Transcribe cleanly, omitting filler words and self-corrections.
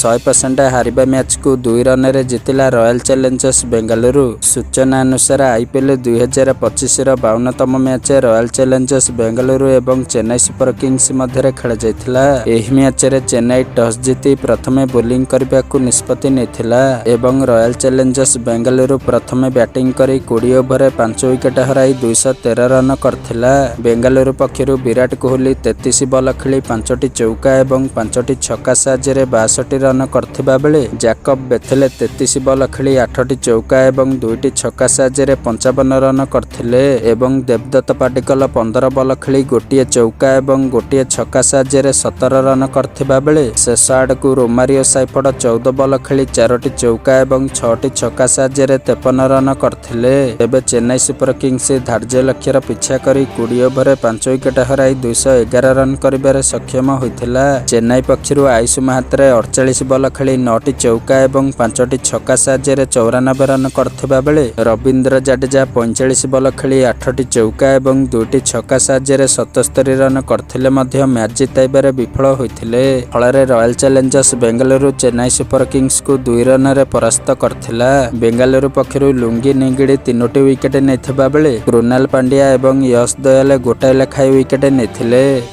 100% ହାରିବା ମ୍ୟାଚକୁ 2 ରନରେ ଜିତିଲା ରୟାଲ ଚ୍ୟାଲେଞ୍ଜର୍ସ ବେଙ୍ଗାଲୁରୁ। ସୂଚନା ଅନୁସାରେ, ଆଇପିଏଲ୍ 2025ର 52ତମ ମ୍ୟାଚ୍ ରୟାଲ ଚ୍ୟାଲେଞ୍ଜର୍ସ ବେଙ୍ଗାଲୁରୁ ଏବଂ ଚେନ୍ନାଇ ସୁପର କିଙ୍ଗସ୍ ମଧ୍ୟରେ ଖେଳାଯାଇଥିଲା। ଏହି ମ୍ୟାଚରେ ଚେନ୍ନାଇ ଟସ୍ ଜିତି ପ୍ରଥମେ ବୋଲିଂ କରିବାକୁ ନିଷ୍ପତ୍ତି ନେଇଥିଲା ଏବଂ ରୟାଲ ଚ୍ୟାଲେଞ୍ଜର୍ସ ବେଙ୍ଗାଲୁରୁ ପ୍ରଥମେ ବ୍ୟାଟିଂ କରି 20 ଓଭରରେ 5 ୱିକେଟ୍ ହରାଇ 213 ରନ କରିଥିଲା। ବେଙ୍ଗାଲୁରୁ ପକ୍ଷରୁ ବିରାଟ କୋହଲି 33 ବଲ ଖେଳି ପାଞ୍ଚଟି ଚୌକା ଏବଂ ପାଞ୍ଚଟି ଛକା ସାହାଯ୍ୟରେ 62 ରନ କରିଥିବା ବେଳେ ଜ୍ୟାକବ ବେଥେଲ 33 ବଲ ଖେଳି ଆଠଟି ଚୌକା ଏବଂ ଦୁଇଟି ଛକା ସାହାଯ୍ୟରେ 55 ରନ କରିଥିଲେ ଏବଂ ଦେବଦତ୍ତ ପାଡିକଲ 15 ବଲ ଖେଳି ଗୋଟିଏ ଚୌକା ଏବଂ ଗୋଟିଏ ଛକା ସାହାଯ୍ୟରେ 17 ରନ କରିଥିବା ବେଳେ ଶେଷ ଆଡ଼କୁ ରୋମାରିଓ ସାଇଫର୍ଡ 14 ବଲ ଖେଳି ଚାରୋଟି ଚୌକା ଏବଂ ଛଅଟି ଛକା ସାହାଯ୍ୟରେ 53 ରନ କରିଥିଲେ। ତେବେ ଚେନ୍ନାଇ ସୁପର କିଙ୍ଗସ୍ ଧାର୍ଯ୍ୟ ଲକ୍ଷ୍ୟର ପିଛା କରି 20 ଓଭରରେ 5 ୱିକେଟ୍ ହରାଇ 211 ରନ କରିବାରେ ସକ୍ଷମ ହୋଇଥିଲା। ଚେନ୍ନାଇ ପକ୍ଷରୁ ଆୟୁଷ ମାହାତ୍ରେ 48 ବଲ ଖେଳି ନଅଟି ଚୌକା ଏବଂ ପାଞ୍ଚଟି ଛକା ସାହାଯ୍ୟରେ 94 ରନ କରିଥିବା ବେଳେ ରବୀନ୍ଦ୍ର ଜାଡେଜା 45 ବଲ ଖେଳି ଆଠଟି ଚୌକା ଏବଂ ଦୁଇଟି ଛକା ସାହାଯ୍ୟରେ 77 ରନ କରିଥିଲେ ମଧ୍ୟ ମ୍ୟାଚ୍ ଜିତାଇବାରେ ବିଫଳ ହୋଇଥିଲେ। ଫଳରେ royal challengers Bengaluru Chennai super କିଙ୍ଗସକୁ 2 ରନରେ ପରାସ୍ତ କରିଥିଲା। ବେଙ୍ଗାଲୁରୁ ପକ୍ଷରୁ ଲୁଙ୍ଗି ନିଗିଡ଼ି ତିନୋଟି ୱିକେଟ୍ ନେଇଥିବା ବେଳେ କୃନାଲ ପାଣ୍ଡିଆ ଏବଂ ୟଶ ଦୟାଲ ଗୋଟାଏ ଲେଖାଏଁ ୱିକେଟ୍ ନେଇଥିଲେ।